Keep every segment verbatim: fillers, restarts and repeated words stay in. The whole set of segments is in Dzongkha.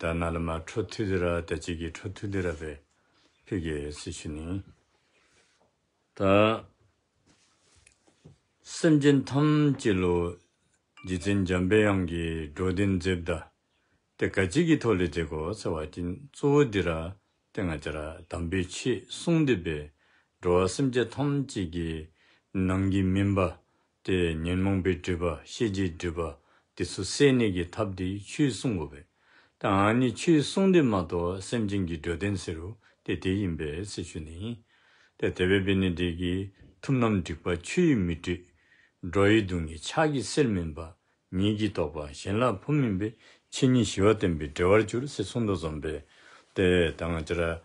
ད་ནཱ་ལས་མར་འཕྲོ་མཐུད་དེ་ར་ད་ཅི་གི་འཕྲོ་མཐུད་དེ་ར་སྦེ་ཕུལ་གེ་ཟེར་ཞུ་ནི། ད་སེམས་ཅན་ཐམས་ཅད་ལུ་རྗེ་བཙུན་འཇམ་པའི་དབྱངས་ཀྱིས་འགྲོ་དོན་མཛདཔ་ད་ཏེ་ག་ཅི་གི་ཐོག་ལས་མཛད་དགོ་ཟེར་བ་ཅིན་གཙོ་བོ་འདི་ར་ཏེ་ང་བཅས་ར་དམ་པའི་ཆོས་གསུངས་ཏེ་སྦེ་འགྲོ་བ་སེམས་ཅན་ཐམས་ཅད་ཀྱི་ནང་གི་མུན་པ་ཏེ་ཉོན་མོངས་པའི་སྒྲིབ་པ་ཤེས་བྱའི་སྒྲིབ་པ་དེ་ཚུ་སེལ་ནི་གི་ཐབས་འདི་ཆོས་གསུང་དགོ་པས། ད་ཨ་ནི་ཆོས་གསུང་དེ་མ་གཏོགས་སེམས་ཅན་གྱི་འགྲོ་དོན་ཟེར་རུང་ཏེ་དེ་ཨིན་པས་ཟེར་ཞུ་ནི། ཏེ་དེ་སྦེ་འབད་ནི་དེ་གིས་ཐུབ་རྣམས་སྒྲིབ་པ་ཆུ་ཡིས་མི་འཁྲུ། འགྲོ་བའི་སྡུག་བསྔལ་ཕྱག་གིས་སེལ་མིན་པ། ཉིད་ཀྱི་རྟོགས་པ་གཞན་ལ་ཕོག་མིན་པས། ཆོས་ཉིད་ཞི་བ་བསྟན་པས་བདེ་བར་འགྱུར། ཟེར་གསུངས་དོ་བཟུམ་སྦེ་ཏེ་ད་ང་བཅས་ར་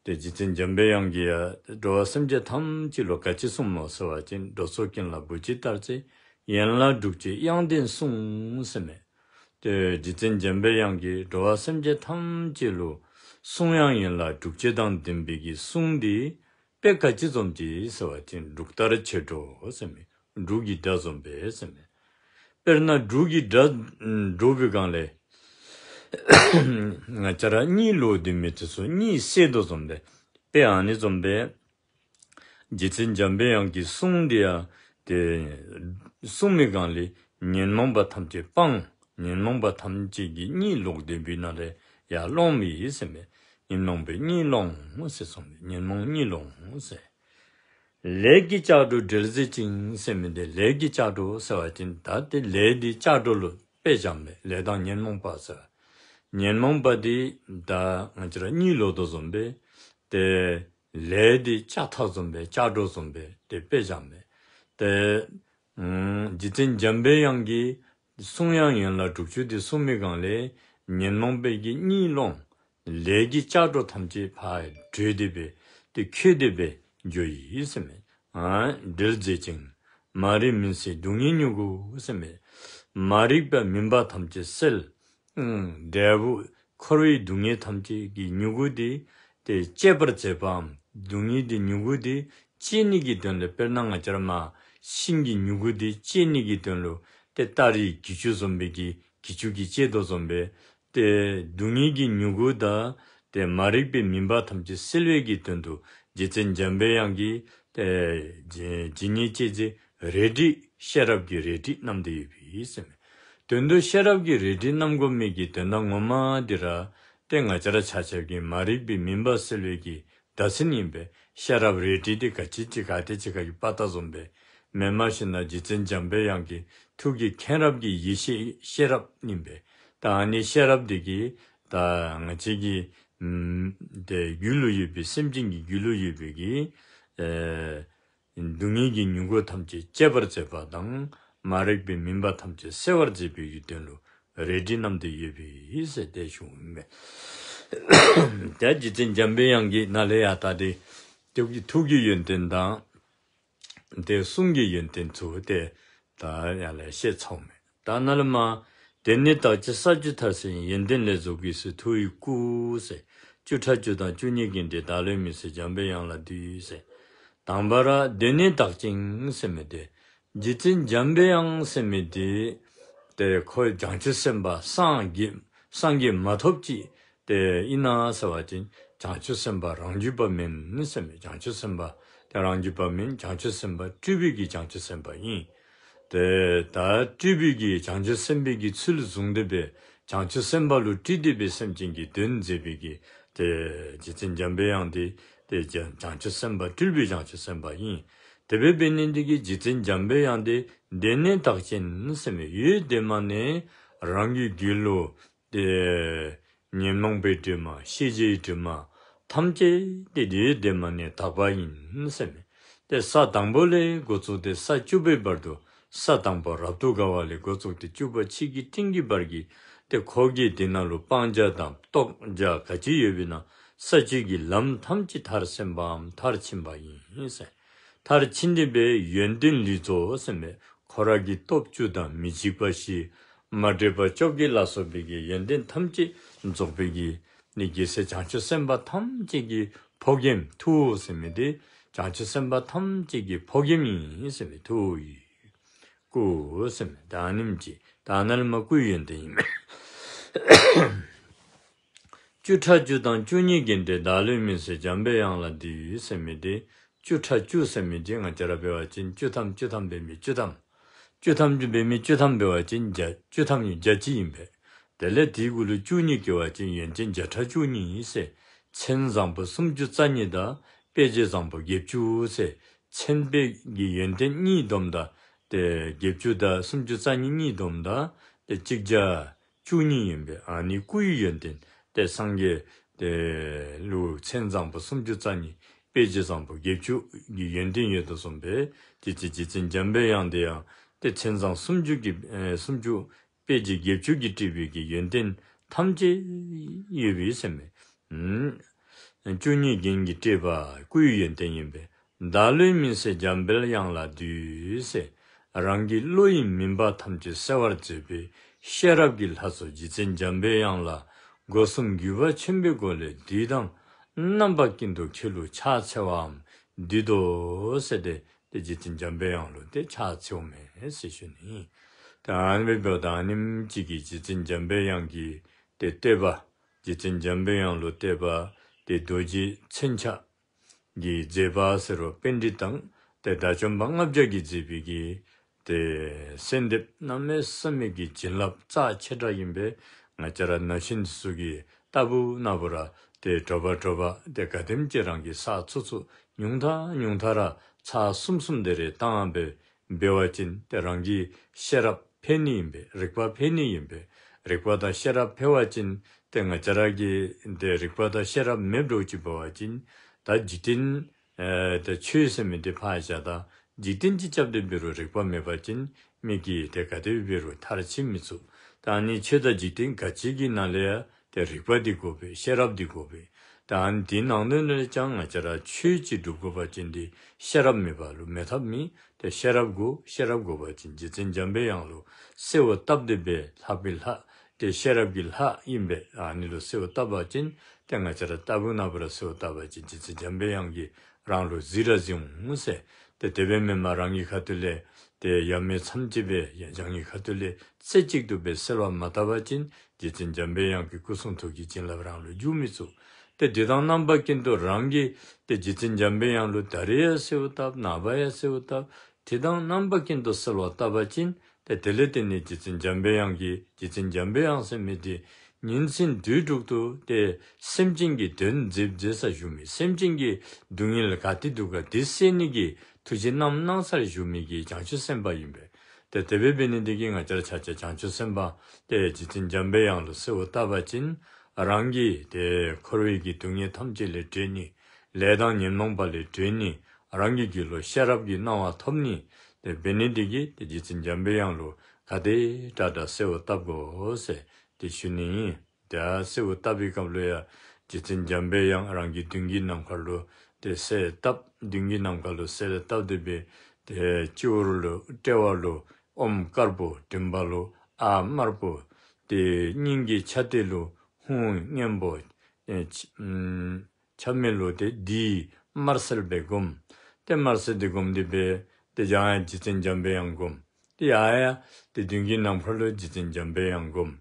ཏེ་རྗེ་བཙུན་འཇམ་པའི་དབྱངས་ཀྱིས་ཡང་འགྲོ་བ་སེམས་ཅན་ཐམས་ཅད་ལུ་ག་ཅི་གསུངམ་སྨོ་ཟེར་བ་ཅིན་འགྲོ་ཚོགས་ཀུན་ལ་བུ་གཅིག་ལྟར་བརྩེ། ཡན་ལག་དྲུག་ཅུའི་དབྱངས་ལྡན་གསུང་ཟེར་མས། ཏེ་རྗེ་བཙུན་འཇམ་པའི་དབྱངས་ཀྱིས་འགྲོ་བ་སེམས་ཅན་ཐམས་ཅད་ལུ་གསུང་དབྱངས་ཡན་ལག་དྲུག་ཅུ་དང་ལྡན་པའི་གི་གསུང་འདི་དཔེ་ག་ཅི་བཟུམ་ཅིག་ཟེར་བ་ཅིན་འབྲུག་ལྟར་ཆེར་སྒྲོགས་ཟེར་མས། འབྲུག་གི་སྒྲ་བཟུམ་སྦེ་ཟེར་མས། དཔེར་ན་འབྲུག་གི་སྒྲ་སྒྲོགས་པའི་སྒང་ལས་ང་བཅས་ར་གཉིད་ལོག་སྡོད་མི་དེ་ཚུ་གཉིད་སད་དོ་བཟུམ་སྦེ་དཔེ་ཨ་ནི་བཟུམ་སྦེ་རྗེ་བཙུན་འཇམ་པའི་དབྱངས་ཀྱི་གསུང་འདི་ཡང་ཏེ་གསུང་མི་སྒང་ལས་ཉོན་མོངས་པ་ཐམས་ཅད་སྤངས། ཉོན་མོངས་པ་ཐམས་ཅད་ཀྱི་གཉིད་ལོག་སྡོད་པའི་ནང་ལས་ཡར་སློངམ་ཨིན་ཟེར་མས། ཉོན་མོངས་པའི་གཉིད་སློང་ཟེར་གསུངས་མས། ཉོན་མོངས་གཉིད་སློང་ཟེར། ལས་ཀྱི་ལྕགས་སྒྲོག་སྒྲིལ་མཛད་ཅིང་ཟེར་མི་འདི་ལས་ཀྱི་ལྕགས་སྒྲོག་ཟེར་བ་ཅིན་ད་ཏེ་ལས་འདི་ལྕགས་སྒྲོག་ལུ་དཔེ་བཞགཔ་མས། ལས་དང་ཉོན་མོངས་པ་ཟེར། ཉོན་མོངས་པ་འདི་ད་ང་བཅས་ར་གཉིད་ལོག་དོ་བཟུམ་སྦེ་ཏེ་ལས་འདི་ལྕགས་ཐག་བཟུམ་སྦེ་ལྕགས་སྒྲོག་བཟུམ་སྦེ་ཏེ་དཔེ་བཞགཔ་མས། ཏེ་ཨམ་རྗེ་བཙུན་འཇམ་པའི་དབྱངས་ཀྱིས་གསུང་དབྱངས་ཡན་ལག་དྲུག་ཅུ་འདི་གསུང་མི་སྒང་ལས་ཉོན་མོངས་པའི་གི་གཉིད་སློང་། ལས་ཀྱི་ལྕགས་སྒྲོག་ཐམས་ཅད་ཕར་གྲོལ་ཏེ་སྦེ་ཏེ་འཁྱོལ་ཏེ་སྦེ་འགྱོཝ་ཨིན་ཟེར་མས། ཨ་སྒྲིལ་མཛད་ཅིང་། མ་རིག་མུན་སེལ་སྡུག་བསྔལ་མྱུ་གུ་ཟེར་མས། མ་རིག་པ་མུན་པ་ཐམས་ཅད་སེལ། ཨུམ་འབྲས་བུ་འཁོར་བའི་སྡུག་བསྔལ་ཐམས་ཅད་ཀྱི་མྱུ་གུ་འདི་ཏེ་བཅད་པར་མཛད་པའམ་སྡུག་བསྔལ་འདི་མྱུ་གུ་འདི་བཅད་ནི་གི་དོན་ལུ་དཔེར་ན་ང་བཅས་ར་མར་ཤིང་གི་མྱུ་གུ་འདི་བཅད་ནི་གི་དོན་ལུ་ཏེ་སྟ་རེ་གྱི་ཅུ་བཟུམ་སྦེ་གི་གྱི་ཅུ་གིས་བཅད་དོ་བཟུམ་སྦེ་ཏེ་སྡུག་བསྔལ་གྱི་མྱུ་གུ་དང་ཏེ་མ་རིག་པའི་མུན་པ་ཐམས་ཅད་སེལ་བའི་གི་དོན་དུ་རྗེ་བཙུན་འཇམ་པའི་དབྱངས་ཀྱིས་ཏེ་ཇི་ཇི་སྙེད་གཅེས་མཛད་རལ་གྲི་ཤེས་རབ་ཀྱི་རལ་གྲི་བསྣམས་ཏེ་ཡོདཔ་ཨིན་ཟེར་མས། དོན་དུ་ཤེས་རབ་ཀྱི་རལ་གྲི་བསྣམས་དགོ་མི་གི་དོན་དག་ངོ་མ་འདི་ར་ཏེ་ང་བཅས་ར་ཆ་ཁྱབ་ཀྱི་མ་རིག་པའི་མུན་པ་སེལ་བའི་གི་བརྡ་མཚོན་ཨིན་པས། ཤེས་རབ་རལ་གྲི་འདི་ག་ཅི་ཅིག་ག་ཏེ་ཅིག་ག་གི་དཔའ་རྟགས་བཟུམ་སྦེ་མེནམ་ཞིན་ན་རྗེ་བཙུན་འཇམ་པའི་དབྱངས་ཀྱི་ཐུགས་ཀྱི་མཁྱེན་རབ་ཀྱི་ཡེ་ཤེས་ཤེས་རབ་ཨིན་པས། ད་ཨ་ནི་ཤེས་རབ་འདི་གིས་ད་ང་བཅས་ཀྱི་ཨམ་ཏེ་རྒྱུད་ལུ་ཡོད་པའི་སེམས་ཅན་གྱི་རྒྱུད་ལུ་ཡོད་པའི་གི་ཨེ་སྡུག་བསྔལ་གྱི་མྱུ་གུ་ཐམས་ཅད་བཅད་པར་མཛད་པ་དང་མ་རིག་པའི་མུན་པ་ཐམས་ཅད་སེལ་བར་མཛད་པའི་གི་དོན་ལུ་རལ་གྲི་བསྣམས་ཏེ་ཡོདཔ་ཨིན་ཟེར་ཏེ་ཞུཝ་ཨིན་པས། ད་རྗེ་བཙུན་འཇམ་པའི་དབྱངས་ཀྱིས་ནཱ་ལས་ཡར་ད་ཏེ་ཐུགས་ཀྱི་ཐུགས་ཀྱི་ཡོན་ཏན་དང་ཏེ་གསུང་གི་ཡོན་ཏན་ཚུ་ཏེ་ད་ཡར་ལས་བཤད་ཚརཝ་མས། ད་ནཱ་ལས་མར་དེ་ནི་བདག་ཅག་ས་བཅུ་མཐར་སོན་ཡོན་ཏན་ལས་རྫོགས་དགུས་སུ་ཐུགས་ཡིད་བསྐུལ་ཟེར། བཅུ་ཕྲག་བཅུ་དང་བཅུ་གཉིས་ཀྱིས་འདྲེས་བདག་བློའི་མུན་སེལ་འཇམ་པའི་དབྱངས་ལ་འདུད་ཟེར། དང་པ་ར་དེ་ནི་བདག་ཅག་ཟེར་མི་འདི་རྗེ་བཙུན་འཇམ་པའི་དབྱངས་ཟེར་མི་འདི་ཏེ་ཁོ་བྱང་ཆུབ་སེམས་དཔའ་སངས་རྒྱས་སངས་རྒྱས་མ་ཐོབ་ཅིག་ཏེ་ཨིན་ན་ཟེར་བ་ཅིན་བྱང་ཆུབ་སེམས་དཔའ་རང་རྒྱུད་པ་མེན་ཟེར་མས། བྱང་ཆུབ་སེམས་དཔའ་ཏེ་རང་རྒྱུད་པ་མེན། བྱང་ཆུབ་སེམས་དཔའ་སྤྲུལ་པའི་གི་བྱང་ཆུབ་སེམས་དཔའ་ཨིན། ཏེ་ད་སྤྲུལ་པའི་གི་བྱང་ཆུབ་སེམས་དཔའི་གི་ཚུལ་བཟུང་སྟེ་སྦེ་བྱང་ཆུབ་སེམས་དཔའ་ལུ་སྤྲུལ་ཏེ་སྦེ་སེམས་ཅན་གྱི་དོན་མཛད་པའི་གི་ཏེ་རྗེ་བཙུན་འཇམ་པའི་དབྱངས་འདི་ཏེ་བྱང་བྱང་ཆུབ་སེམས་དཔའ་སྤྲུལ་པའི་བྱང་ཆུབ་སེམས་དཔའ་ཨིན། དེ་སྦེ་འབད་ནི་འདི་གིས་རྗེ་བཙུན་འཇམ་པའི་དབྱངས་འདི་དེ་ནི་བདག་ཅག་ཟེར་མི་ཡོད་དེ་མ་ནི་རང་གི་རྒྱུད་ལུ་ཏེ་ཉོན་མོངས་པའི་དྲི་མ་ཤེས་བྱའི་དྲི་མ་ཐམས་ཅད་ཏེ་དེ་དེ་མ་ནི་དག་པ་ཨིན་ཟེར་མས། ཏེ་ས་དང་པོ་ལས་འགོ་བཙུགས་ཏེ་ས་བཅུ་པའི་བར་དུ་ས་དང་པོ་རབ་ཏུ་དགའ་བ་ལས་འགོ་བཙུགས་ཏེ་བཅུ་པ་ཆོས་ཀྱི་སྤྲིན་གྱི་བར་གྱི་ཏེ་ཁོ་གིས་དེ་ནང་ལུ་སྤང་བྱ་དང་རྟོགས་བྱ་ག་ཅི་ཡོད་པའི་ནང་ས་བཅུ་གི་ལམ་ཐམས་ཅད་མཐར་སོན་པའམ་མཐར་ཕྱིན་པ་ཨིན་ཟེར། མཐར་ཕྱིན་ཏེ་སྦེ་ཡོན་ཏན་ལུས་རྫོགས་ཟེར་མས། ཁོ་ར་གི་སྟོབས་བཅུ་དང་མི་འཇིགས་པ་བཞི་མ་འདྲེས་པ་བཅོ་བརྒྱད་ལ་སོགས་པའི་གི་ཡོན་ཏན་ཐམས་ཅད་རྫོགས་པའི་གི་ནི་རྒྱལ་སྲས་བྱང་ཆུབ་སེམས་དཔའ་ཐམས་ཅད་ཀྱི་ཕོ་རྒནམ་ཐུ་བོ་ཟེར་མི་འདི་བྱང་ཆུབ་སེམས་དཔའ་ཐམས་ཅད་ཀྱི་ཕོ་རྒནམ་ཨིན་ཟེར་མས། ཐུ་བོ་ཡི་སྐུ་ཟེར་མས། ད་ཨ་ནེམ་ཅིག་ད་ནཱ་ལས་མར་སྐུའི་ཡོན་ཏན་ཨིན་མས། བཅུ་ཕྲག་བཅུ་དང་བཅུ་གཉིས་ཀྱི་འབྲས། བདག་བློའི་མུན་སེལ་འཇམ་པའི་དབྱངས་ལ་འདུད་ཟེར་མི་འདི། བཅུ་ཕྲག་བཅུ་ཟེར་མི་འདི་ང་བཅས་ར་འབད་བ་ཅིན་བཅུ་ཐམ་བཅུ་ཐམ་འབད་མི་བཅུ་ཐམ། བཅུ་ཐམ་འབད་མི་བཅུ་ཐམ་འབད་བ་ཅིན་བརྒྱ་བཅུ་ཐམ་ཡོད་བརྒྱ་གཅིག་ཨིན་པས། དེ་ལས་དེའི་གུ་ལུ་བཅུ་གཉིས་བཀལ་བ་ཅིན་ཡོན་ཏན་བརྒྱ་ཕྲག་བཅུ་གཉིས་ཟེར། མཚན་བཟང་པོ་སུམ་ཅུ་རྩ་གཉིས་དང་དཔེ་བྱད་བཟང་པོ་བརྒྱད་ཅུ་ཟེར། མཚན་དཔེ་གི་ཡོན་ཏན་གཉིས་བསྡོམས་ད་ཏེ་བརྒྱད་ཅུ་དང་སུམ་ཅུ་རྩ་གཉིས་གཉིས་བསྡོམས་ད་ཏེ་གཅིག་བརྒྱ་བཅུ་གཉིས་ཨིན་པས། ཨ་ནི་སྐུ་ཡི་ཡོན་ཏན་ཏེ་སངས་རྒྱས་ཏེ་ལུ་མཚན་བཟང་པོ་སུམ་ཅུ་རྩ་གཉིས་དཔེ་བྱད་བཟང་པོ་བརྒྱད་ཅུ་གི་ཡོན་ཏན་ཡོད་དོ་བཟུམ་སྦེ་དེ་ཚེ་རྗེ་བཙུན་འཇམ་པའི་དབྱངས་དེ་ཡང་ཏེ་མཚན་བཟང་སུམ་ཅུ་གི་ཨེ་སུམ་ཅུ་དཔེ་བྱད་བརྒྱད་ཅུ་གིས་སྤྲས་པའི་གི་ཡོན་ཏན་ཐམས་ཅད་ཡོད་པའི་ཟེར་མས། ཨུམ། བཅུ་གཉིས་རྒྱན་གྱིས་སྤྲས་པ་སྐུའི་ཡོན་ཏན་ཡིན་པས། བདག་བློའི་མུན་སེལ་འཇམ་པའི་དབྱངས་ལ་འདུད་ཟེར། རང་གི་བློ་ཡི་མུན་པ་ཐམས་ཅད་སེལ་བར་མཛད་པའི་ཤེས་རབ་ཀྱི་ལྷ་ཚོགས་རྗེ་བཙུན་འཇམ་པའི་དབྱངས་ལ་སྒོ་གསུམ་གུས་པ་ཆེན་པོའི་སྒོ་ལས་འདུད་དང་རྣམ་པ་ཀུན་ཏུ་ཁྱེད་ལུ་ཕྱག་འཚལ་བའམ་འདུད་དོ་ཟེར་ཏེ་ཏེ་རྗེ་བཙུན་འཇམ་པའི་དབྱངས་ལུ་ཏེ་ཕྱག་འཚལཝ་མས་ཟེར་ཞུ་ནི། ད་ཨ་ནི་འབདཝ་ད་ཨ་ནེམ་ཅིག་གིས་རྗེ་བཙུན་འཇམ་པའི་དབྱངས་ཀྱི་ཏེ་བསྟོད་པ། རྗེ་བཙུན་འཇམ་པའི་དབྱངས་ལུ་བསྟོད་པ་ཏེ་རྡོ་རྗེ་མཚོན་ཆ་གི་མཛད་པ་ཟེར་རུང་པཎྜི་ཏ་དང་ཏེ་དགྲ་བཅོམ་པ་ལྔ་བརྒྱ་གིས་མཛད་པའི་གི་ཏེ་གསོལ་འདེབས་གནམ་མེད་ས་མེད་ཀྱི་བྱིན་རླབས་རྩ་ཆེ་དྲགས་ཨིན་པས། ང་བཅས་ར་ན་གཞོན་ཚུ་གིས་ལྟ་བུ་ན་བུ་ར་ཏེ་དྲོ་པ་དྲོ་པ་ཏེ་ག་དེམ་ཅིག་རང་གིས་ཚར་ཚུགས་ཚུགས་ཉུང་མཐའ་ཉུང་མཐའ་ར་ཚར་གསུམ་གསུམ་དེ་རེ་བཏང་སྦེ་འབད་བ་ཅིན་ཏེ་རང་གི་ཤེས་རབ་འཕེལ་ནི་ཨིན་པས། རིག་པ་འཕེལ་ནི་ཨིན་པས། རིག་པ་དང་ཤེས་རབ་འཕེལ་བ་ཅིན་ཏེ་ང་བཅས་ར་གི་ཏེ་རིག་པ་དང་ཤེས་རབ་མེདཔ་འགྱོ་ཅི་འབད་བ་ཅིན་ད་འཇིག་རྟེན་ཨེ་ཏེ་ཆོས་ཟེར་མི་འདི་ཕར་བཞག་ད་འཇིག་རྟེན་ཅིག་རྐྱབ་སྟེ་འབད་རུང་རིག་པ་མེད་པ་ཅིན་མི་གིས་ཏེ་ག་དེ་འབད་རུང་མཐར་ཕྱིན་མི་ཚུགས། ད་ཨ་ནི་ཆོས་དང་འཇིག་རྟེན་ག་ཅི་གི་ནང་ལས་ཡང་ཏེ་རིག་པ་འདི་དགོ་པས། ཤེས་རབ་འདི་དགོ་པས། ད་ཨ་ནི་འདི་ནང་དོན་ལས་ཀྱང་ང་བཅས་ར་ཆོས་ཅིག་སྒྲུབ་དགོ་པ་ཅིན་ཏེ་ཤེས་རབ་མེད་པ་ལུ་མེད་ཐབས་མེད། ཏེ་ཤེས་རབ་དགོ། ཤེས་རབ་དགོ་པ་ཅིན་རྗེ་བཙུན་འཇམ་པའི་དབྱངས་ལུ་གསོལཝ་བཏབ་སྟེ་འབད་ལྷག་པའི་ལྷ་ཏེ་ཤེས་རབ་ཀྱི་ལྷ་ཨིན་པས། ཨ་ནི་ལུ་གསོལཝ་བཏབ་པ་ཅིན་ཏེ་ང་བཅས་ར་ལྟ་བུ་ན་བུ་ར་གསོལཝ་བཏབ་པ་ཅིན་རྗེ་བཙུན་འཇམ་པའི་དབྱངས་ཀྱིས་རང་ལུ་གཟིགས་ར་གཟིགས་འོང་ཟེར། ཏེ་དེ་སྦེ་མེན་པར་རང་གི་ཁ་ཐུག་ལས་ཏེ་ཡ་མེད་མཚམས་ཅིག་སྦེ་ཡ་རང་གི་ཁ་ཐུག་ལས་རྩེ་གཅིག་ཏུ་སྦེ་གསོལ་བ་མ་བཏབ་པ་ཅིན་རྗེ་བཙུན་འཇམ་པའི་དབྱངས་ཀྱི་སྐུ་གསུང་ཐུགས་ཀྱི་བྱིན་རླབས་རང་ལུ་འཇུག་མི་ཚུགས། ཏེ་དུས་དང་རྣམ་པ་ཀུན་ཏུ་རང་གིས་ཏེ་རྗེ་བཙུན་འཇམ་པའི་དབྱངས་ལུ་ད་རེས་ཡང་གསོལཝ་བཏབ། ནངས་པ་ཡང་གསོལཝ་བཏབ། དུས་དང་རྣམ་པ་ཀུན་ཏུ་གསོལ་བ་བཏབ་པ་ཅིན་ཏེ་དེ་ལས་བརྟེན་ནས་རྗེ་བཙུན་འཇམ་པའི་དབྱངས་ཀྱིས་རྗེ་བཙུན་འཇམ་པའི་དབྱངས་ཟེར་མི་འདི་ཉིན་མཚན་དུས་དྲུག་ཏུ་ཏེ་སེམས་ཅན་གྱི་དོན་མཛད་མཛད་ས་བཞུགས་མི་སེམས་ཅན་གྱི་སྡུག་བསྔལ་ག་ཏེ་འདུག་ག་འདི་སེལ་ནི་གི་ཐུགས་རྗེ་གནང་གནང་སར་བཞུགས་མི་གི་བྱང་ཆུབ་སེམས་དཔའ་ཨིན་པས། ཏེ་དེ་སྦེ་འབད་ནི་འདི་གིས་ང་བཅས་ར་ཆ་ཁྱབ་བྱང་ཆུབ་སེམས་དཔའ་ཏེ་རྗེ་བཙུན་འཇམ་པའི་དབྱངས་ལུ་གསོལཝ་བཏབ་པ་ཅིན་རང་གི་ཏེ་འཁོར་བའི་གི་སྡུག་བསྔལ་ཐམས་ཅད་ལས་གྲོལ་ནི། ལས་དང་ཉོན་མོངས་པ་ལས་གྲོལ་ནི། རང་གི་རྒྱུད་ལུ་ཤེས་རབ་ཀྱི་སྣང་བ་ཐོབ་ནི། ཏེ་འབད་ནི་འདི་གིས་ཏེ་རྗེ་བཙུན་འཇམ་པའི་དབྱངས་ལུ་ག་དེ་དྲག་དྲག་གསོལཝ་བཏབ་དགོ་ཟེར་ཏེ་ཞུ་ནི་ཨིན། ཏེ་གསོལཝ་བཏབ་པའི་སྐབས་ལུ་ཡང་རྗེ་བཙུན་འཇམ་པའི་དབྱངས་རང་གི་མདུན་གྱི་ནམ་མཁའ་ལུ་ཏེ་གསལ་བཏབ། མདུན་གྱི་ནམ་མཁའ་ལུ་གསལ་བཏབ་སྟེ་འབད་ཏེ་སྤྱི་བོར་ལུ་དཔྲལ་བ་ལུ་ཨོཾ་དཀར་པོ། མགྲིན་པ་ལུ་ཨཱཿདམར་པོ། ཏེ་སྙིང་གི་ཆ་ཏེ་ལུ་ཧཱུྃ་སྔོན་པོ། ཨེ་ཆ་ཨམ་ཆ་མེད་ལུ་ཏེ་བདུད་དམར་སེར་སྦེ་བསྒོམ། ཏེ་དམར་སེར་འདི་བསྒོམ་སྟེ་འབད་ཏེ་ཡང་ཡང་རྗེ་བཙུན་འཇམ་པའི་དབྱངས་བསྒོམ། ཏེ་ཡང་ཡང་ཏེ་མདུན་གྱི་ནམ་མཁའ་ལུ་རྗེ་བཙུན་འཇམ་པའི་དབྱངས་བསྒོམ།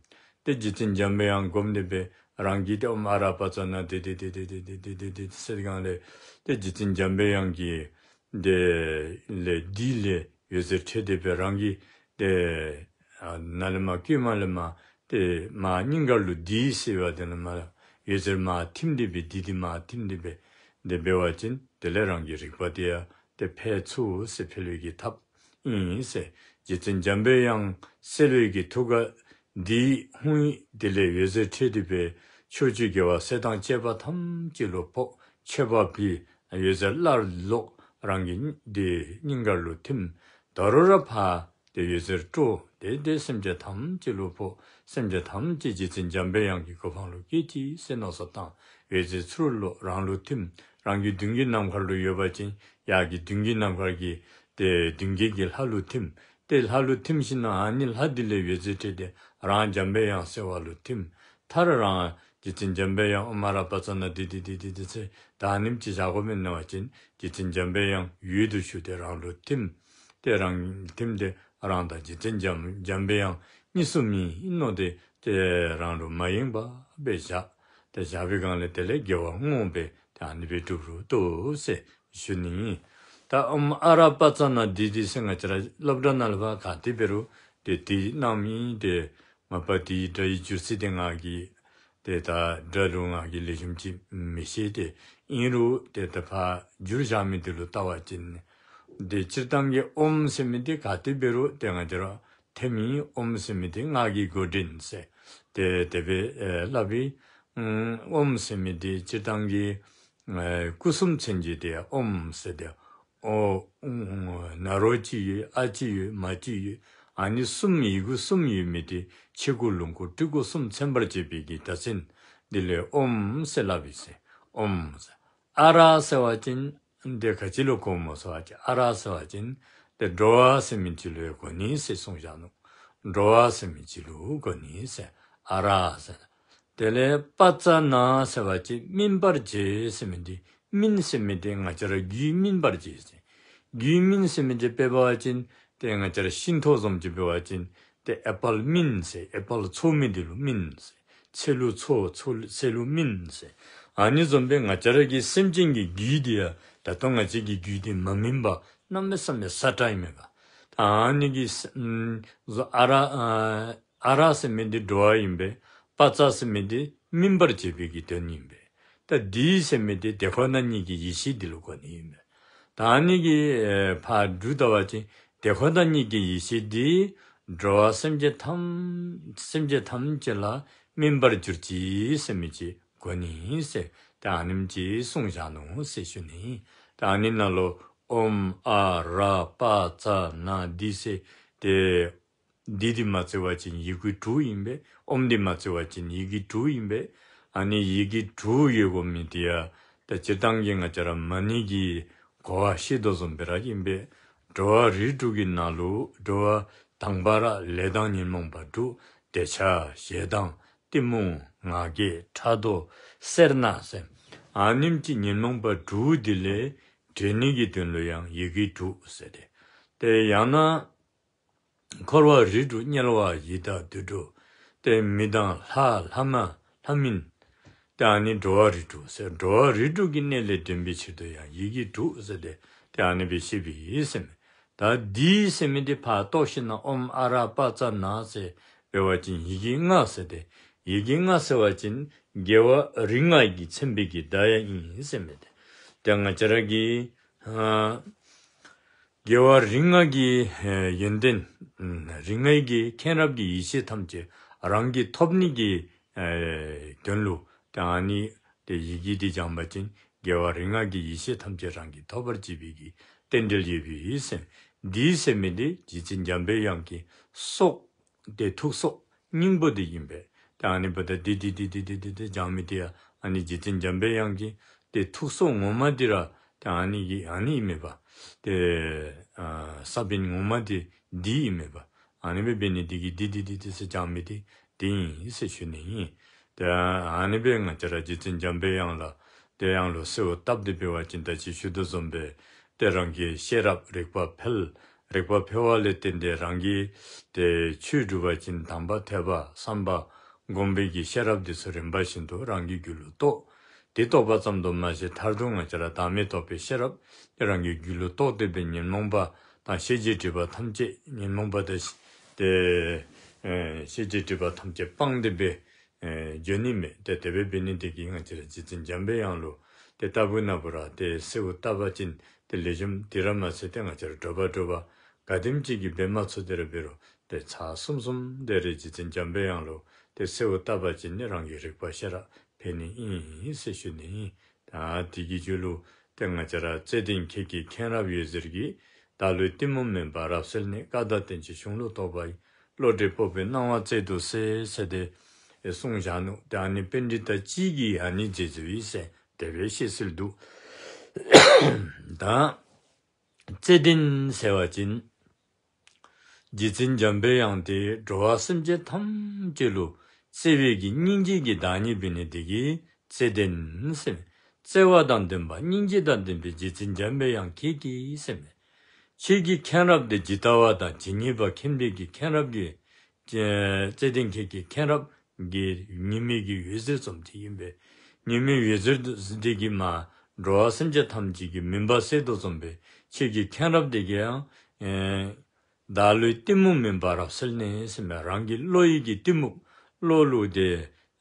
ཏེ་རྗེ་བཙུན་འཇམ་པའི་དབྱངས་བསྒོམ་སྟེ་འབད་རང་གིས་ཏེ་ཨོཾ་ཨ་ར་པ་ཙ་ན་དྷཱིཿདྷཱིཿདྷཱིཿདྷཱིཿདྷཱིཿདྷཱིཿདྷཱིཿདྷཱིཿདྷཱིཿཟེར་སྒང་ལས་ཏེ་རྗེ་བཙུན་འཇམ་པའི་དབྱངས་ཀྱི་དེ་ལས་བདུད་ལས་འོད་ཟེར་འཕྲོས་ཏེ་འབད་རང་གི་ཏེ་ཨ་ནཱ་ལས་མར་བསྐུལ་མ་ལས་མར་ཏེ་མར་སྙིང་ག་ལུ་བདུད་ཟེར་བ་དེ་ལས་མར་འོད་ཟེར་མར་ཐིམ་སྟེ་འབད་བདུད་འདི་མར་ཐིམ་སྟེ་འབད་དེ་འབད་བ་ཅིན་དེ་ལས་རང་གི་རིག་པ་དེ་ཡང་ཏེ་འཕེལ་ཚུགས་ཟེར་འཕེལ་བའི་གི་ཐབས་ཨིན་ཟེར། རྗེ་བཙུན་འཇམ་པའི་དབྱངས་གསལ་བའི་གི་ཐུགས་ཀ་འདི་ཧཱུྃ་ཡིག་དེ་ལས་འོད་ཟེར་འཕྲོས་ཏེ་འབད་ཕྱོགས་བཅུའི་རྒྱལ་བ་སྲས་དང་བཅས་པ་ཐམས་ཅད་ལུ་ཕོག། མཆོད་པ་ཕུལ། འོད་ཟེར་སླར་ལོག། རང་གི་དེ་སྙིང་ག་ལུ་ཐིམ། ད་རུང་ར་ཕར་ཏེ་འོད་ཟེར་སྤྲོ། དེ་དེ་སེམས་ཅན་ཐམས་ཅད་ལུ་ཕོག། སེམས་ཅན་ཐམས་ཅད་རྗེ་བཙུན་འཇམ་པའི་དབྱངས་ཀྱི་གོ་འཕང་ལུ་བཀོད་ཅིག་ཟེར་མནོ་བསམ་བཏང་། འོད་ཟེར་ཚུར་ལོག་རང་ལུ་ཐིམ། རང་གི་མདུན་གྱི་ནམ་མཁའ་ལུ་ཡོད་པ་ཅིན་ཡར་གྱི་མདུན་གྱི་ནམ་མཁའ་གི་ཏེ་མདུན་བསྐྱེད་ཀྱི་ལྷ་ལུ་ཐིམ། ཏེ་ལྷ་ལུ་ཐིམ་ཞིནམ་ཨ་ནི་ལྷ་དེ་ལས་འོད་ཟེར་འཕྲོས་ཏེ་རང་འཇམ་པའི་དབྱངས་གསལ་བ་ལུ་ཐིམ། མཐར་རང་རྗེ་བཙུན་འཇམ་པའི་དབྱངས་ཨོཾ་ཨ་ར་པ་ཙ་ན་དྷཱིཿདྷཱིཿདྷཱིཿདྷཱིཿཟེར་ད་ཨ་ནེམ་ཅིག་བཞག་དགོ་མི་མནོ་བ་ཅིན་རྗེ་བཙུན་འཇམ་པའི་དབྱངས་འོད་དུ་ཞུ་སྟེ་རང་ལུ་ཐིམ། ཏེ་རང་ཐིམ་སྟེ་རང་དང་རྗེ་བཙུན་འཇམ་འཇམ་པའི་དབྱངས་གཉིས་སུ་མེད་མནོ་སྟེ་ཏེ་རང་ལུ་མ་ཡེངས་པ་སྦེ་བཞག། ཏེ་བཞག་པའི་སྒང་ལས་དེ་ལས་དགེ་བ་བསྔོ་སྦེ་ཏེ་ཨ་ནི་སྦེ་སྒྲུབ་རུང་བཏུབ་ཟེར་ཞུ་ནི། ད་ཨོཾ་ཨ་ར་པ་ཙ་ན་དྷཱིཿདྷཱིཿ་ཟེར་ང་བཅས་ར་སློབ་གྲྭ་ནང་ལུ་ཕར་ག་ཏེ་འབད་རུང་ཏེ་དེ་གནང་མི་ཏེ་མ་པ་དེའི་སྒྲ་ཡི་བསྒྱུར་ཚུལ་དེ་ང་གིས་ཏེ་ད་སྒྲ་ལུ་ང་གིས་ལེགས་ཤོམ་ཅིག་མི་ཤེས། ཏེ་ཨིན་རུང་ཏེ་ད་ཕར་བསྒྱུར་བཞག་མི་དེ་ལུ་བལྟ་བ་ཅིན་ཏེ་སྤྱིར་བཏང་གི་ཨོཾ་ཟེར་མི་དེ་ག་ཏེ་འབད་རུང་ཏེ་ང་བཅས་ར་ཐེམ་ཨིན། ཨོཾ་ཟེར་མི་དེ་སྔགས་ཀྱི་འགོ་འདྲེན་ཟེར་ཏེ་དེ་སྦེ་ཨེ་སླབ་ཨིན། ཨོཾ་ཟེར་མི་དེ་སྤྱིར་བཏང་གི་ཨེ་སྐུ་གསུམ་མཚོན་བྱེད་དེ་ཨོཾ་ཟེར་ཏེ་ཨོ་ཨུ་ན་རོ་ཅིག་ཡོད། ཨ་ཅིག་ཡོད། མ་ཅིག་ཡོད། ཨ་ནི་གསུམ་ཡི་གུ་གསུམ་ཡོད་མི་དེ་ཕྱི་སྐུ་ལོངས་སྐུ་སྤྲུལ་སྐུ་གསུམ་མཚོན་པར་བྱེད་པའི་གི་སྒྲ་མཚན་དེ་ལས་ཨོཾ་ཟེར་སླབ་ཨིན་ཟེར། ཨོཾ་ཟེར། ཨ་ར་ཟེར་བ་ཅིན་དེ་ག་ཅི་ལུ་གོཝ་སྨོ་ཟེར་བ་ཅིན་ཨ་ར་ཟེར་བ་ཅིན་ཏེ་འགྲོ་བ་ཟེར་མི་ཅིག་ལུ་ཡང་གོ་ནི་ཟེར་གསུངས་བཞག་ནུག། འགྲོ་བ་ཟེར་མི་ཅིག་ལུ་གོ་ནི་ཟེར་ཨ་ར་ཟེར། དེ་ལས་པ་ཙ་ན་ཟེར་བ་ཅིན་སྨིན་པར་བྱེད་ཟེར་མི་དེ་སྨིན་ཟེར་མི་དེ་ང་བཅས་ར་རྒྱུད་སྨིན་པར་བྱེད་ཟེར། རྒྱུད་སྨིན་ཟེར་མི་དེ་དཔེ་འབད་བ་ཅིན་ཏེ་ང་བཅས་ར་ཤིང་ཐོག་བཟུམ་ཅིག་འབད་བ་ཅིན་ཏེ་ཨེ་པཱལ་སྨིན་ཟེར། ཨེ་པཱལ་ཚོ་མི་དེ་ལུ་སྨིན་ཟེར། ཚལ་ལུ་ཚོ་ཚོ་ཚལ་ལུ་སྨིན་ཟེར། ཨ་ནི་བཟུམ་སྦེ་ང་བཅས་ར་གི་སེམས་ཅན་གྱི་རྒྱུད་དེ་ཡང་ད་ལྟོ་ང་བཅས་ཀྱི་རྒྱུད་དེ་མ་སྨིན་པར་གནམ་མེད་ས་མེད་ས་ཁྲ་ཨིན་མས་ག། ཨ་ནི་གི་ཨ་ར་ཨ་ཨ་ར་ཟེར་མི་དེ་འགྲོ་བ་ཨིན་པས། པ་ཙ་ཟེར་མི་དེ་སྨིན་པར་བྱེད་པའི་གི་དོན་ཨིན་པས། ད་དྷཱིཿཟེར་མི་དེ་དེ་ཁོ་ན་ཉིད་ཀྱི་ཡེ་ཤེས་དེ་ལུ་གོ་ནི་ཨིན་པས། ད་ཨ་ནི་གི་ཨེ་ཕར་བསྒྱུར་བལྟ་བ་ཅིན་དེ་ཁོ་ན་ཉིད་ཀྱི་ཡེ་ཤེས་དེ་འགྲོ་བ་སེམས་ཅན་ཐམས་སེམས་ཅན་ཐམས་ཅད་ལ་སྨིན་པར་གྱུར་ཅིག་ཟེར་མི་ཅིག་གོ་ནི་ཟེར། ད་ཨ་ནེམ་ཅིག་གསུངས་བཞག་ནུག་ཟེར་ཞུ་ནི། ད་ཨ་ནི་ནང་ལུ་ཨོཾ་ཨ་ར་པ་ཙ་ན་དྷཱིཿཟེར་ཏེ་དྷཱིཿདྷཱིཿ་མ་བརྩི་བ་ཅིན་ཡི་གེ་དྲུག་ཨིན་པས། ཨོཾ་དྷཱིཿདྷཱིཿ་མ་བརྩི་བ་ཅིན་ཡི་གེ་དྲུག་ཨིན་པས། ཨ་ནི་ཡི་གེ་དྲུག་ཡོད་དགོ་མི་དེ་ཡང་ད་སྤྱིར་བཏང་གི་ང་བཅས་ར་མ་ཎི་གི་གོ་བ་ཤེས་དོ་བཟུམ་སྦེ་ར་ཨིན་པས། འགྲོ་བ་རིགས་དྲུག་གི་ནང་ལུ་འགྲོ་བ་དང་པ་ར་ལས་དང་ཉོན་མོངས་པ་དྲུག། འདོད་ཆགས་ཞེ་སྡང་གཏི་མུག་ང་རྒྱལ་ཕྲག་དོག་སེར་སྣ་ཟེར། ཨ་ནེམ་ཅིག་ཉོན་མོངས་པ་དྲུག་དེ་ལས་གྲོལ་ནི་གི་དོན་ལུ་ཡང་ཡི་གེ་དྲུག་ཟེར་ཏེ། ཏེ་ཡང་ན་འཁོར་བ་རིགས་དྲུག་དམྱལ་བ་ཡི་དྭགས་དུད་འགྲོ། ཏེ་མི་དང་ལྷ་ལྷ་མ་ལྷ་མིན། ཏེ་ཨ་ནི་འགྲོ་བ་རིགས་དྲུག་ཟེར། འགྲོ་བ་རིགས་དྲུག་གི་གནས་ལས་འདྲེན་པའི་ཕྱིར་དུ་ཡང་ཡི་གེ་དྲུག་ཟེར་ཏེ་ཏེ་ཨ་ནི་སྦེ་བཤད་པའི་ཨིན་ཟེར་མས། ད་དྷཱིཿཟེར་མི་དེ་ཕར་བཏོག་ཞིནམ་ཨོཾ་ཨ་ར་པ་ཙ་ན་ཟེར་འབད་བ་ཅིན་ཡི་གེ་ལྔ་ཟེར་ཏེ། ཡི་གེ་ལྔ་ཟེར་བ་ཅིན་རྒྱལ་བ་རིགས་ལྔ་གིས་མཚོན་པའི་གི་བརྡ་ཡང་ཨིན་ཟེར་མས་ཏེ། ཏེ་ང་བཅས་ར་གི་ཨ་རྒྱལ་བ་རིགས་ལྔ་གི་ཨེ་ཡོན་ཏན་ཨམ་རིགས་ལྔའི་གི་མཁྱེན་རབ་ཀྱི་ཡེ་ཤེས་ཐམས་ཅད་རང་གིས་ཐོབ་ནི་གི་ཨེ་དོན་ལུ་ཏེ་ཨ་ནི་ཏེ་ཡི་གེ་དེ་སྦྱངས་པ་ཅིན་རྒྱལ་བ་རིགས་ལྔ་གི་ཡེ་ཤེས་ཐམས་ཅད་རང་གིས་ཐོབ་པར་བྱེད་པའི་གི་རྟེན་འབྲེལ་ཡོད་པའི་ཨིན་ཟེར། དྷཱིཿཟེར་མི་དེ་རྗེ་བཙུན་འཇམ་པའི་དབྱངས་ཀྱི་སྲོག་ཏེ་ཐུགས་སྲོག་སྙིང་པོ་དེ་ཨིན་པས། ཏེ་ཨ་ནི་འབདཝ་ད་དྷཱིཿདྷཱིཿདྷཱིཿདྷཱིཿདྷཱིཿདྷཱིཿདྷཱིཿདྷཱིཿ་སྦྱང་མི་དེ་ཡང་ཨ་ནི་རྗེ་བཙུན་འཇམ་པའི་དབྱངས་ཀྱི་ཏེ་ཐུགས་སྲོག་ངོ་མ་དེ་ར་ཏེ་ཨ་ནི་གི་ཨ་ནི་ཨིན་མས་པ། ཏེ་ཨ་ས་བོན་ངོ་མ་དེ་དྷཱིཿ་ཨིན་མས་པ། ཨ་ནི་སྦེ་འབད་ནི་དེ་གིས་དྷཱིཿདྷཱིཿདྷཱིཿདྷཱིཿཟེར་སྦྱང་མི་དེ་དེ་ཨིན་ཟེར་ཞུ་ནི་ཨིན། ཏེ་ཨ་ནི་སྦེ་ང་བཅས་ར་རྗེ་བཙུན་འཇམ་པའི་དབྱངས་ལུ་ཏེ་དབྱངས་ལུ་གསོལཝ་བཏབ་སྟེ་འབད་བ་ཅིན་ད་ཅི་ཞུ་དོ་བཟུམ་སྦེ་ཏེ་རང་གི་ཤེས་རབ་རིག་པ་འཕེལ། རིག་པ་འཕེལ་བ་ལས་བརྟེན་ཏེ་རང་གི་ཏེ་ཆོས་སྒྲུབ་པ་ཅིན་དམ་པ་ཐོས་པ་བསམ་པ་སྒོམ་པའི་གི་ཤེས་རབ་དེ་ཚུ་རིམ་པ་བཞིན་དུ་རང་གི་རྒྱུད་ལུ་རྟོགས། དེ་རྟོགས་པ་ཙམ་དུ་མ་ཟད་མཐར་ཐུག་ང་བཅས་ར་བདག་མེད་རྟོགས་པའི་ཤེས་རབ་དེ་རང་གི་རྒྱུད་ལུ་རྟོགས་ཏེ་སྦེ་ཉོན་མོངས་པ་དང་ཤེས་བྱའི་སྒྲིབ་པ་ཐམས་ཅད་ཉོན་མོངས་པ་དང་ཏེ་ཨེ་ཤེས་བྱའི་སྒྲིབ་པ་ཐམས་ཅད་སྤངས་ཏེ་སྦེ་ཨེ་འགྱོ་ནི་མས། ཏེ་དེ་སྦེ་འབད་ནི་དེ་གིས་ང་བཅས་ར་རྗེ་བཙུན་འཇམ་པའི་དབྱངས་ལུ་ཏེ་ལྟ་བུ་ན་བུ་ར་ཏེ་གསོལཝ་བཏབ་པ་ཅིན་ཏེ་ལེགས་ཤོམ། དེ་ར་མ་ཚད་ཏེ་ང་བཅས་ར་དྲོ་པ་དྲོ་པ་ག་དེམ་ཅིག་གིས་འབད་མ་ཚུགས་དེ་ར་འབད་རུང་ཏེ་ཚར་གསུམ་གསུམ་དེ་རེ་རྗེ་བཙུན་འཇམ་པའི་དབྱངས་ལུ་ཏེ་གསོལཝ་བཏབ་པ་ཅིན་ནི་རང་གི་རིག་པ་ཤེས་རབ་འཕེལ་ནི་ཨིན་ཟེར་ཞུ་ནི་ཨིན། ད་དེ་གི་རྒྱུད་ལུ་ཏེ་ང་བཅས་ར་བརྩེ་ལྡན་ཁྱེད་ཀྱི་མཁྱེན་རབ་འོད་ཟེར་གྱིས། བདག་བློའི་གཏི་མུག་མུན་པ་རབ་བསལ་ནས། བཀའ་དང་བསྟན་བཅོས་གཞུང་ལུགས་རྟོགས་པ་ཡི། བློ་གྲོས་སྤོབས་པའི་སྣང་བ་བསྩལ་དུ་གསོལ་ཟེར་ཏེ་གསུངས་བཞག་ནུག། ཏེ་ཨ་ནི་པཎྜི་ཏ་གཅིག་གིས་ཨ་ནི་མཛད་མཛདཔ་ཨིན་ཟེར་དེ་སྦེ་བཤད་སྲོལ་འདུག། ད་བརྩེ་ལྡན་ཟེར་བ་ཅིན་རྗེ་བཙུན་འཇམ་པའི་དབྱངས་དེ་འགྲོ་བ་སེམས་ཅན་ཐམས་ཅད་ལུ་བརྩེ་བའི་གི་སྙིང་རྗེ་གི་བདག་ཉིད་འབད་ནི་དེ་གིས་བརྩེ་ལྡན་ཟེར། བརྩེ་བ་དང་ལྡན་པ་སྙིང་རྗེ་དང་ལྡན་པའི་རྗེ་བཙུན་འཇམ་པའི་དབྱངས་ཁྱེད་ཀྱིས་ཟེར་མས། ཁྱེད་ཀྱི་མཁྱེན་རབ་དེ་ཇི་ལྟ་བ་དང་ཇི་སྙེད་པ་མཁྱེན་པའི་གི་མཁྱེན་རབ་ཀྱི་བརྩེ་ལྡན་ཁྱེད་ཀྱི་མཁྱེན་རབ་ གི་ཉི་མའི་གི་འོད་ཟེར་བཟུམ་ཅིག་ཨིན་པས། ཉི་མའི་འོད་ཟེར་འདི་གིས་མ་འགྲོ་བ་སེམས་ཅན་ཐམས་ཅད་ཀྱི་མུན་པ་སེལ་དོ་བཟུམ་སྦེ་ཁྱེད་ཀྱི་མཁྱེན་རབ་འདི་གིས་ཡང་ཨེ་བདག་བློའི་གཏི་མུག་མུན་པ་རབ་བསལ་ནས་ཟེར་མས། རང་གི་བློ་ཡི་གི་གཏི་མུག་བློ་ལུ་ཏེ་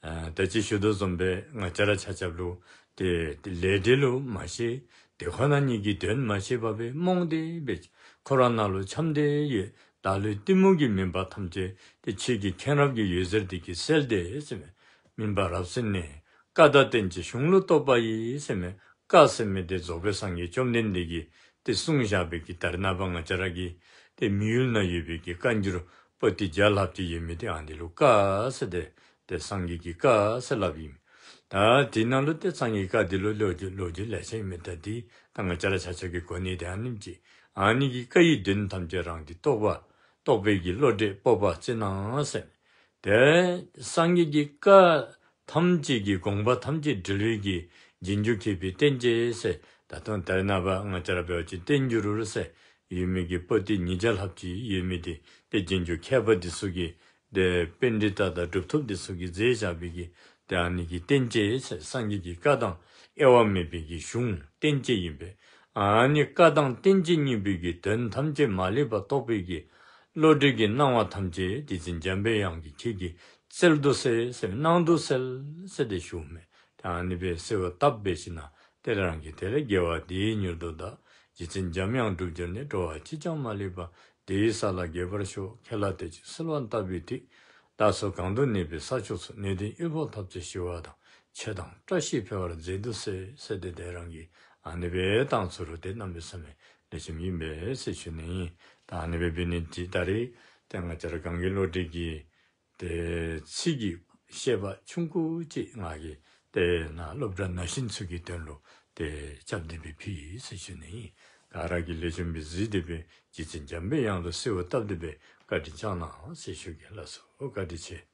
ཨ་ད་ཅི་ཞུ་དོ་བཟུམ་སྦེ་ང་བཅས་ར་ཆ་ཁྱབ་ལུ་ཏེ་ཏེ་ལས་འབྲས་ལུ་མ་ཤེས། དེ་ཁོ་ན་ཉིད་ཀྱི་དོན་མ་ཤེས་པ་སྦེ་རྨོངས་ཏེ་སྦེ་འཁོར་བ་ནང་ལུ་འཁྱམས་ཏེ་ཡོད། བདག་བློའི་གཏི་མུག་གི་མུན་པ་ཐམས་ཅད་ཏེ་ཁྱེད་ཀྱི་མཁྱེན་རབ་ཀྱི་འོད་ཟེར་འདི་གིས་སེལ་ཏེ་ཟེར་མས། མུན་པ་རབ་བསལ་ནས། བཀའ་དང་བསྟན་བཅོས་གཞུང་ལུགས་རྟོགས་པ་ཡིས་ཟེར་མས། བཀའ་ཟེར་མི་འདི་རྫོགས་པའི་སངས་རྒྱས་བཅོམ་ལྡན་འདས་ཀྱིས་ཏེ་གསུངས་བཞག་པའི་གི་ད་རེས་ནངས་པ་ང་བཅས་ར་གི་ཏེ་མི་ཡུལ་ནང་ཡོད་པའི་གི་བཀའ་འགྱུར་པོ་ཏི་བརྒྱ་ལྷགཔ་ཅིག་ཡོད་མི་འདི་ཨ་ནི་ལུ་བཀའ་ཟེར་ཏེ་ཏེ་སངས་རྒྱས་ཀྱི་བཀའ་ཟེར་སླབ་ཨིན། ད་དེ་ནང་ལུ་ཏེ་སངས་རྒྱས་བཀའ་འདི་ལུ་ལོ་རྒྱུས་ལོ་རྒྱུས་ལེ་ཤ་ཨིན་མས། ད་འདི་ད་ང་བཅས་ར་ཆ་ཁྱབ་ཀྱིས་གོ་ནི་འདི་ཨ་ནེམ་ཅིག། ཨ་ནི་གི་བཀའ་ཡི་དོན་ཐམས་ཅད་རང་གིས་རྟོགས་པ་རྟོགས་པའི་གི་བློ་གྲོས་སྤོབས་པ་བསྩལ་གནང་ཟེར། ཏེ་སངས་རྒྱས་ཀྱི་བཀའ་ཐམས་ཅད་ཀྱི་དགོངས་པ་ཐམས་ཅད་འགྲེལ་བའི་གི་རྗེས་འཇུག་མཁས་པའི་བསྟན་བཅོས་ཟེར། ད་ལྟོ་ད་རེས་ནངས་པ་ང་བཅས་ར་འབད་བ་ཅིན་བསྟན་འགྱུར་ཟེར་ཡོད་མི་གི་པོ་ཏི་ཉིས་བརྒྱ་ལྷགཔ་ཅིག་ཡོད་མི་འདི་ཏེ་རྗེས་འཇུག་མཁས་པ་འདི་ཚུ་གིས་ཏེ་པཎྜི་ཏ་དང་གྲུབ་ཐོབ་འདི་ཚུ་གིས་མཛད་བཞག་པའི་གི་ཏེ་ཨ་ནི་གི་བསྟན་བཅོས་ཟེར་སངས་རྒྱས་ཀྱི་བཀའ་དང་དབྱེ་བ་མེད་པའི་གི་གཞུང་བསྟན་བཅོས་ཨིན་པས། ཨ་ནི་བཀའ་དང་བསྟན་བཅོས་གཉིས་པོའི་གི་དོན་ཐམས་ཅད་མ་ལུས་པ་རྟོགས་པའི་གི་བློ་གྲོས་ཀྱི་སྣང་བ་ཐམས་ཅད་རྗེ་བཙུན་འཇམ་པའི་དབྱངས་ཀྱིས་ཁྱེད་ཀྱིས་སྩལ་དུ་གསོལ་ཟེར་གནང་དུ་གསོལ་ཟེར་ཏེ་ཞུཝ་མས། ཏེ་ཨ་ནི་སྦེ་གསོལ་བ་བཏབ་སྦེ་ཞིནམ་ལས་ཏེ་རང་གི་དེ་ལས་དགེ་བ་འདི་ཡིས་མྱུར་དུ་བདག། རྗེ་བཙུན་འཇམ་དབྱངས་སྒྲུབ་གྱུར་ནས། འགྲོ་བ་གཅིག་ཀྱང་མ་ལུས་པ། དེ་ཡི་ས་ལ་འགོད་པར་ཤོག། ཁྱེད་ལ་དེ་ཅིག་གསོལ་བ་བཏབ་པའི་མཐུས། བདག་སོགས་གང་དུ་གནས་པའི་ས་ཕྱོགས་སུ། ནད་དང་དབུལ་ཕོངས་འཐབ་རྩོད་ཞི་བ་དང་། ཆོས་དང་བཀྲ་ཤིས་འཕེལ་བར་མཛད་དུ་གསོལ་ཟེར་ཏེ་ཏེ་རང་གིས་ཨ་ནི་སྦེ་བཏང་ཚུགས་རུང་ཏེ་གནམ་མེད་ས་མེད་ལེགས་ཤོམ་ཨིན་པས་ཟེར་ཞུ་ནི་ཨིན། ད་ཨ་ནི་སྦེ་འབད་ནི་འདི་ད་རེས་ཏེ་ང་བཅས་ར་གངས་ཀྱི་བློ་གྲོས་ཀྱི་ཏེ་ཚིག་གི་བཤད་པ་ཆུང་ཀུ་ཅིག་ང་གིས་ཏེ་ནཱ་སློབ་གྲྭ་ན་གཞོན་ཚུ་གི་དོན་ལུ་ཏེ་རྐྱབ་སྟེ་སྦེ་ཕུལ་ཡི་ཟེར་ཞུ་ནི་ཨིན། ག་ར་གིས་ལེགས་ཤོམ་སྦེ་གཟིགས་ཏེ་སྦེ་རྗེ་བཙུན་འཇམ་པའི་དབྱངས་ལུ་གསོལ་བ་བཏབ་སྟེ་སྦེ་བཀའ་དྲིན་བསྐྱང་གནང་ཟེར་ཞུ་གེ་ལགས་སོ། བཀའ་དྲིན་ཆེ།